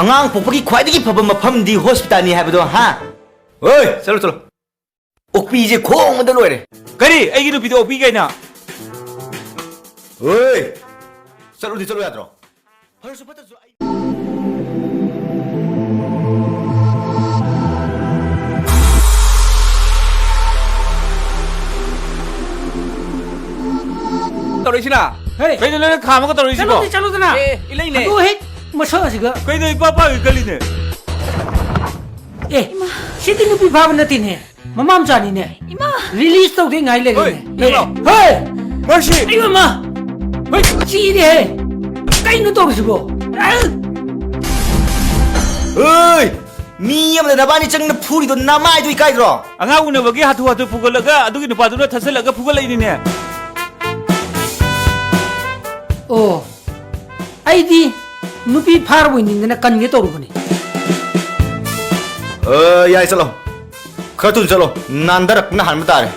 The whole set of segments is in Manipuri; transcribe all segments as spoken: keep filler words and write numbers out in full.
ꯑꯉꯥꯡ ꯄꯣꯛꯄꯒꯤ ꯈ꯭ꯋꯥꯏꯗꯒꯤ ꯐꯕ ꯃꯐꯝꯗꯤ ꯍꯣꯁꯄꯤꯇꯥꯜꯅꯤ ꯍꯥꯏꯕꯗꯣ, ꯍꯥ? ꯍꯣꯏ, ꯆꯠꯂꯣ, ꯆꯠꯂꯣ꯫ ꯑꯣꯛꯄꯤꯁꯦ ꯈꯣꯡꯕꯗ ꯂꯣꯏꯔꯦ꯫ ꯀꯔꯤ? ꯑꯩꯒꯤ ꯅꯨꯄꯤꯗꯣ ꯑꯣꯛꯄꯤ ꯀꯥꯏꯅ? ꯍꯣꯏ, ꯆꯠꯂꯨꯗꯤ ꯆꯠꯂꯨ ꯌꯥꯗ꯭ꯔꯣ? ꯐꯔꯁꯨ ꯐꯠꯇ꯭ꯔꯁꯨ ꯑꯩ ꯇꯧꯔꯛꯏꯁꯤꯅ? ꯍꯦ! ꯀꯩꯅꯣ ꯅꯪꯅ ꯈꯥꯝꯃꯒ ꯇꯧꯔꯛꯏꯁꯤꯕꯣ? ꯆꯠꯂꯨꯗꯤ ꯆꯠꯂꯨꯗꯅ꯫ ꯑꯦ, ꯏꯂꯩꯅꯦ꯫ ꯑꯗꯨ ꯍꯦꯛ ꯃꯁꯛ ꯑꯁꯤꯒ꯫ ꯀꯩꯅꯣ ꯏꯄꯥ ꯄꯥꯒꯩ ꯀꯜꯂꯤꯅꯦ? ꯑꯦ, ꯁꯤꯗꯤ ꯅꯨꯄꯤ ꯐꯥꯕ ꯅꯠꯇꯦꯅꯦ꯫ ꯃꯃꯥ ꯃꯆꯥꯅꯤꯅꯦ꯫ ꯏꯃꯥ! ꯔꯤꯂꯤꯁ ꯇꯧꯗꯦ ꯉꯥꯏ ꯂꯩꯔꯦꯅꯦ꯫ ꯍꯣꯏ, ꯅꯪꯂꯣ? ꯍꯣꯏ! ꯃꯔꯁꯤ! ꯑꯩ ꯃꯃꯥ! ꯍꯣꯏ! ꯆꯤꯔꯦꯍꯦ! ꯀꯩꯅꯣ ꯇꯧꯔꯤꯁꯤꯕꯣ? ꯑ! ꯍꯣꯏ! ꯃꯤ ꯑꯃꯗ ꯅꯕꯥꯅꯤ ꯆꯪꯅ ꯐꯨꯔꯤꯗꯣ ꯅꯃꯥꯏꯗꯣ ꯏꯀꯥꯏꯗ꯭ꯔꯣ? ꯑꯉꯥꯡ ꯎꯅꯕꯒꯤ ꯍꯥꯊꯨ ꯍꯥꯊꯨ ꯐꯨꯒꯠꯂꯒ ꯑꯗꯨꯒꯤ ꯅꯨꯄꯥꯗꯨꯅ ꯊꯠꯆꯜꯂꯒ ꯐꯨꯒꯠꯂꯛꯏꯅꯤꯅꯦ꯫ ꯑꯣ, ꯑꯩꯗꯤ ꯅꯨꯄꯤ ꯐꯥꯔꯕꯣꯏ ꯅꯤꯡꯗꯅ ꯀꯟꯒꯦ ꯇꯧꯔꯨꯕꯅꯤ꯫ ꯑ, ꯌꯥꯏ, ꯆꯠꯂꯣ꯫ ꯈꯔ ꯊꯨꯅ ꯆꯠꯂꯣ꯫ ꯅꯥꯟꯊꯔꯛꯄꯅ ꯍꯥꯟꯕ ꯇꯥꯔꯦ꯫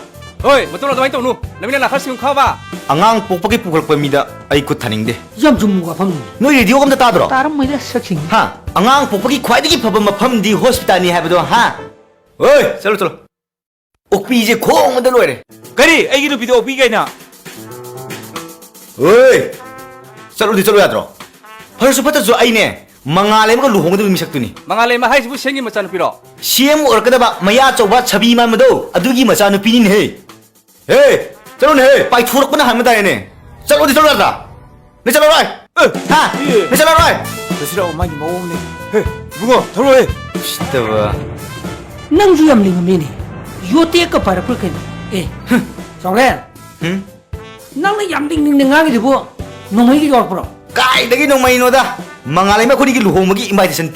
ꯍꯣꯏ, ꯃꯇꯨꯡ ꯑꯗꯨꯃꯥꯏꯅ ꯇꯧꯅꯨ꯫ ꯅꯃꯤꯠ ꯅꯅꯥ ꯈꯔ ꯁꯤꯡꯉꯨ ꯈꯪꯉꯕ? ꯑꯉꯥꯡ ꯄꯣꯛꯄꯒꯤ ꯄꯨꯈꯠꯂꯛꯄ ꯃꯤꯗ ꯑꯩ ꯈꯨꯠ ꯊꯥꯅꯤꯡꯗꯦ꯫ ꯌꯥꯝ ꯆꯨꯝꯕ ꯋꯥꯐꯝꯅꯤ꯫ ꯅꯣꯏ ꯔꯦꯗꯤꯑꯣꯒ ꯑꯝꯇ ꯇꯥꯗ꯭ꯔꯣ? ꯇꯥꯔꯝꯃꯣꯏꯗ, ꯁꯛꯁꯤꯡ꯫ ꯍꯥ? ꯑꯉꯥꯡ ꯄꯣꯛꯄꯒꯤ ꯈ꯭ꯋꯥꯏꯗꯒꯤ ꯐꯕ ꯃꯐꯝꯗꯤ ꯍꯣꯁꯄꯤꯇꯥꯜꯅꯤ ꯍꯥꯏꯕꯗꯣ, ꯍꯥ? ꯍꯣꯏ, ꯆꯠꯂꯣ, ꯆꯠꯂꯣ꯫ ꯑꯣꯛꯄꯤꯁꯦ ꯈꯣꯡꯕꯗ ꯂꯣꯏꯔꯦ꯫ ꯀꯔꯤ? ꯑꯩꯒꯤ ꯅꯨꯄꯤꯗꯣ ꯑꯣꯛꯄꯤ ꯀꯥꯏꯅ? ꯍꯣꯏ! ꯆꯠꯂꯨꯗꯤ ꯆꯠꯂꯨ ꯌꯥꯗ꯭ꯔꯣ? ꯐꯔꯁꯨ ꯐꯠꯇ꯭ꯔꯁꯨ ꯑꯩꯅꯦ, ꯃꯉꯥꯜ ꯑꯃꯒ ꯂꯨꯍꯣꯡꯒꯗꯕ ꯃꯤꯁꯛꯇꯨꯅꯤ꯫ ꯃꯉꯥꯜꯂꯩꯃ ꯍꯥꯏꯁꯤꯕꯨ ꯁꯤ ꯑꯦꯝꯒꯤ ꯃꯆꯥꯅꯨꯄꯤꯔꯣ? ꯁꯤ ꯑꯦꯝ ꯑꯣꯏꯔꯛꯀꯗꯕ ꯃꯌꯥ ꯆꯧꯕ ꯁꯕꯤ ꯃꯥꯟꯕꯗꯣ, ꯑꯗꯨꯒꯤ ꯃꯆꯥꯅꯨꯄꯤꯅꯤꯅꯦꯍꯦ꯫ ꯍꯦ! ꯆꯠꯂꯨꯅꯦꯍꯦ! ꯄꯥꯏꯊꯣꯔꯛꯄꯅ ꯍꯥꯟꯕ ꯇꯥꯔꯦꯅꯦ꯫ ꯆꯠꯂꯨꯗꯤ ꯆꯠꯂꯨ ꯌꯥꯗ꯭ꯔꯥ? ꯅ ꯆꯠꯂꯔꯣꯏ? ꯑꯦ! ꯍꯥ? ꯑꯦ! ꯅ ꯆꯠꯂꯔꯣꯏ? ꯁꯤꯔꯥꯎ ꯃꯥꯒꯤ ꯃꯑꯣꯡꯅꯦ꯫ ꯍꯦ! ꯏꯕꯨꯡꯉꯣ, ꯊꯧꯔꯛꯑꯣꯍꯦ! ꯎꯁꯤꯠꯇꯕ꯫ ꯅꯪꯁꯨ ꯌꯥꯝ ꯂꯤꯡꯉꯝꯃꯤꯅꯦ꯫ ꯌꯣꯇꯦꯛꯀ ꯄꯥꯏꯔꯛꯄ꯭ꯔꯥ ꯀꯩꯅꯣ? ꯑꯦ! ꯆꯥꯎꯔꯦ! ꯍꯨꯝ? ꯅꯪꯅ ꯌꯥꯝ ꯂꯤꯡ ꯂꯤꯡꯅ ꯉꯥꯡꯉꯤꯗꯨꯕꯨ ꯅꯣꯡꯃꯩꯒ ꯌꯥꯎꯔꯛꯄ꯭ꯔꯣ? ꯀꯥꯏꯗꯒꯤ ꯅꯣꯡꯃꯩꯅꯣꯗ? ꯃꯉꯥꯂꯩꯃ ꯑꯩꯈꯣꯏꯅꯤꯒꯤ ꯂꯨꯍꯣꯡꯕꯒꯤ invitation ꯄꯤ꯫